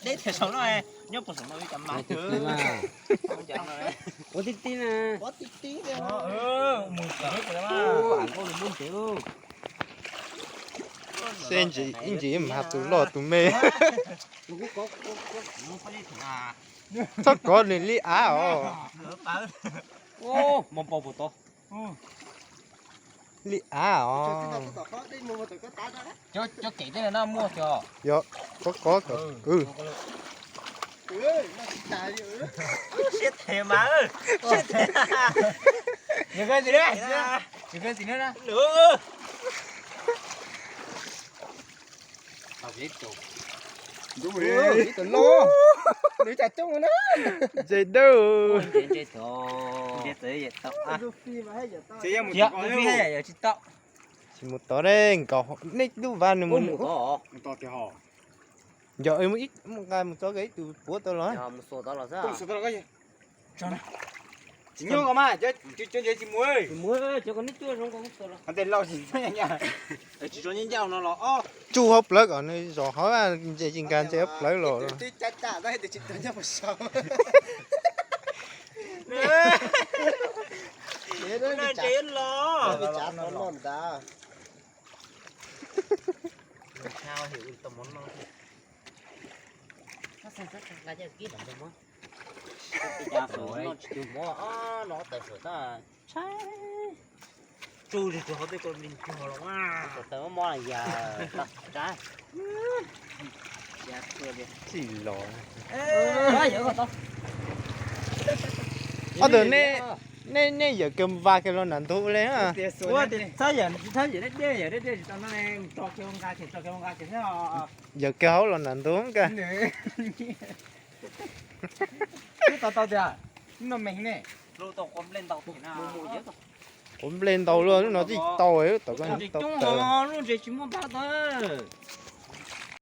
teb tiag saum no, nyob puas saum no li cas mas. Ua tib tib na. Mus tib tib. Seb ib ntsis mas tus loj tus me. Txhob kov nws li av os. Li av os. Cov kev tej no muaj cov. Yog, kov kov kom kwv. Siab them mas. Siab them. Ntse dawb. Tsis mus tod ne, nkaus nej lub vaj nws mus. Yog, mus nqa mus txog ib tug puav tau los. Tsis nyob ko mas, cov ntses tsis mus. Tsuj hauv plawv kom nws zom hauv, ntses tsis nkag ntses hauv plawv los. Tsis los. Ob tug nej, nej yawm kiag vas kiag los nram ntug li. Yawm kiag hauv los nram ntug kag. Quav nplej ntau luaj, lub no twb tau, tau koj tau tawm. Lub ntses tsis muaj npab tau.